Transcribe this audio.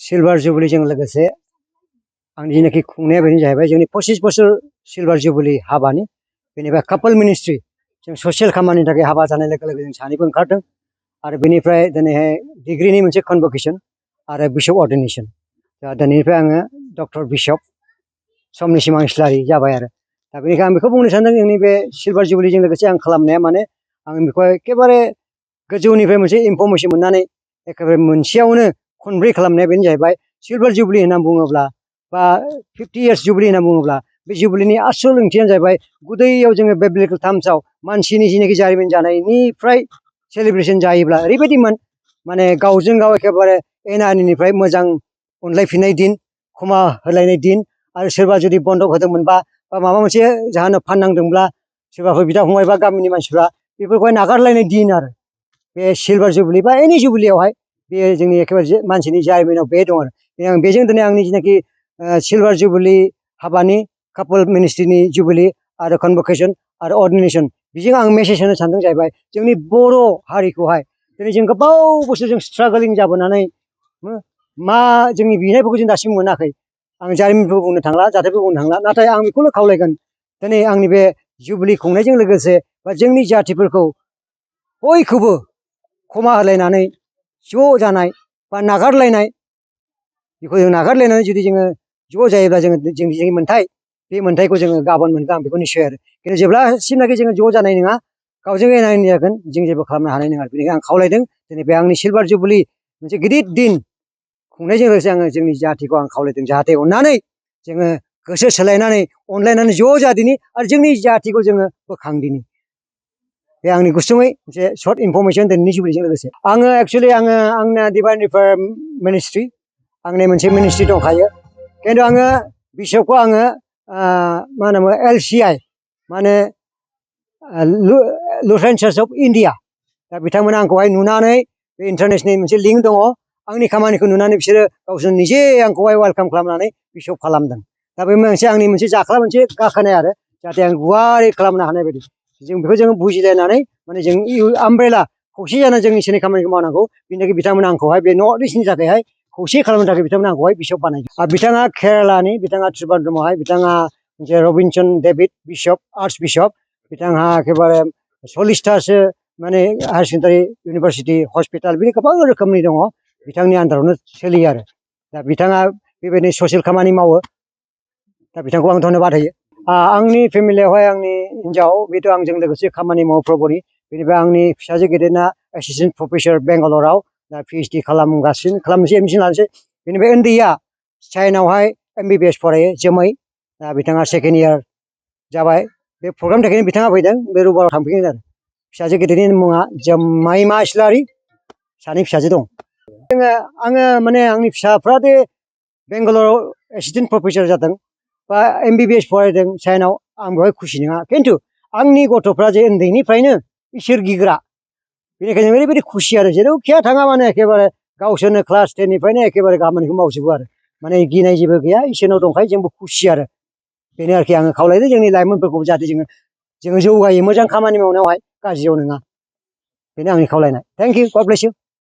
silver जुबलिजों लोगोसे आंनि जेनाखि खुंनाया बेनो जाहैबाय जोंनि 25 बोसोर सिलभार जुबलि हाबानि बेनिफ्राय कापोल मिनिस्ट्रि जों ससियेल खामानिनि थाखाय हाबा जानाय लोगो लोगो जों सानैबो ओंखारदों आरो बेनिफ्राय दिनैहाय डिग्रीनि मोनसे कनभकेसन आरो बिशप अर्डिनेसन दा दिनैनिफ्राय आङो डक्टर बिशप समनिसिम आं इस्लारि जाबाय आरो दा बेनिखायनो आं बेखौ बुंनो सानदों जोंनि बे सिलभार जुबलिजों लोगोसे आं खालामनाया माने आं बेखौ एखेबारे गोजौनिफ्राय मोनसे इनफरमेसन मोननानै एखेबारे मोनसेयावनो खनब्रै खालामनाया बेनो जाहैबाय सिलभार जुबलि होनना बुङोब्ला बा 50 इयार्स जुबलि होनना बुङोब्ला बे जुबलिनि आसल ओंथियानो जाहैबाय गुदैयाव जोङो बिब्लिकेल टार्म्सआव मानसिनि जेनाखि जारिमिन जानायनिफ्राय सेलिब्रेसन जायोब्ला ओरैबायदिमोन माने गावजों गाव एखेबारे एना एनिनिफ्राय मोजां अनलायफिननाय दिन क्षमा होलायनाय दिन आरो सोरबा जुदि बन्दक होदोंमोनबा बा माबा मोनसे जाहोनाव फाननांदोंब्ला सोरबाफोर बिदा फंबाय बा गामिनि मानसिफ्रा बेफोरखौहाय नागारलायनाय दिन आरो बे सिलभार जुबलि बा एनि जुबलियावहाय बे जोंनि एखेबारे मानसिनि जारिमिनाव बे दं आरो आं बेजों दिनै आंनि जेनाखि सिलभार जुबलि हाबानि कापोल मिनिस्ट्रिनि जुबलि आरो कनभकेसन आरो अर्डिनेसन बेजों आं मेसेज होनो सानदों जाहैबाय जोंनि बर' हारिखौहाय दिनै जों गोबाव बोसोर जों स्ट्रागलिं जाबोनानै मा जोंनि बिनायफोरखौ जों दासिम मोनाखै आं जारिमिनखौ बुंनो थांला जाथायखौ बुंनो थांला नाथाय आं बेखौनो खावलायगोन दिनै आंनि बे जुबलि खुंनायजों लोगोसे बा जोंनि जाथिफोरखौ बयखौबो क्षमा होलायनानै ज' जानाय बा नागारलायनाय बेखौ जों नागारलायनानै जुदि जोङो ज' जायोब्ला जोङो जोंनि मोन्थाय बे मोन्थायखौ जोङो गाबोन मोनगोन आं बेखौ निस्सय आरो खिन्थु जेब्लासिमनाखि जोङो ज' जानाय नङा गावजों एना एनि जागोन जों जेबो खालामनो हानाय नङा बेनिखायनो आं खावलायदों दिनै बे आंनि सिलभार जुबलि मोनसे गिदिर दिन खुंनायजों लोगोसे आङो जोंनि जाथिखौ आं खावलायदों जाहाथे अननानै जोङो गोसो सोलायनानै अनलायनानै ज' जादिनि आरो जोंनि जाथिखौ जोङो बोखांदिनि बे आंनि गुसुङै मोनसे सर्ट इनफरमेसन दिनैनि जुबलिजों लोगोसे आङो एक्सुवेलि आंना डिभाइन रिफार मिनिस्ट्रि आंनि मोनसे मिनिस्ट्रि दंखायो खिन्थु आङो बिशपखौ आङो मा होनोमोन LCI माने लुथेरान चार्च अफ इन्डिया दा बिथांमोना आंखौहाय नुनानै बे इन्टारनेसनेल मोनसे लिंक दङ आंनि खामानिखौ नुनानै बिसोरो गावसोर निजे आंखौहाय वेलकाम खालामनानै बिशप खालामदों दा बे मोनसे आंनि मोनसे जाख्ला मोनसे गाखोनाय आरो जाहाथे आं गुवारै खालामनो हानाय बायदि जों बेखौ जों बुजिलायनानै माने जों आमब्रेला खौसे जानानै जों इसोरनि खामानिखौ मावनांगौ बिनि थाखाय बिथांमोना आंखौहाय बे नर्थ इस्टनि थाखायहाय खौसे खालामनो थाखाय बिथांमोना आंखौहाय बिशप बानायदों आरो बिथाङा केरालानि बिथाङा त्रिबान्द्रमावहाय बिथाङा मोनसे Robinson David bishop arch bishop बिथांहा एखेबारे 40थासो माने हायार सेकेन्डारि इउनिभारसिटि हस्पिटाल बिदि गोबां रोखोमनि दङ बिथांनि आन्दारावनो सोलियो आरो दा बिथाङा बेबायदिनो ससियेल खामानि मावो दा बिथांखौ आं धन्यबाद होयो आंनि फेमिलियावहाय आंनि हिन्जाव बेथ' आंजों लोगोसे खामानि मावो प्रभुनि बेनिफ्राय आंनि फिसाजो गेदेरना एसिस्टेन्ट प्रफेसर बेंगालराव दा PhD खालामगासिनो खालामनोसै एडमिसन लानोसै बेनिफ्राय उन्दैया चाइनायावहाय MBBS फरायो जोमै दा बिथाङा सेकेन्ड इयार जाबाय बे प्रग्रामनि थाखायनो बिथाङा फैदों बे रबिबाराव थांफैगोन आरो फिसाजो गेदेरनि मुङा जमायमा इस्लारि सानै फिसाजो दं आङो माने आंनि फिसाफ्रा दे बेंगालराव एसिस्टेन्ट प्रफेसर जादों बा MBBS फरायदों चाइनायाव आं बेवहाय खुसि नङा खिन्थु आंनि गथ'फ्रा जे उन्दैनिफ्रायनो इसोर गिग्रा बेनिखायनो ओरैबायदि खुसि आरो जेरावखिया थाङा माने एखेबारे गावसोरनो क्लास 10निफ्रायनो एखेबारे खामानिखौ मावजोबो आरो माने गिनाय जेबो गैया इसोरनाव दंखायो जोंबो खुसि आरो बेनो आरोखि आङो खावलायदों जोंनि लाइमोनफोरखौ जाहाथे जोङो जौगायो मोजां खामानि मावनायावहाय गाज्रियाव नङा बेनो आंनि खावलायनाय थेंक इउ गड ब्लेस इउ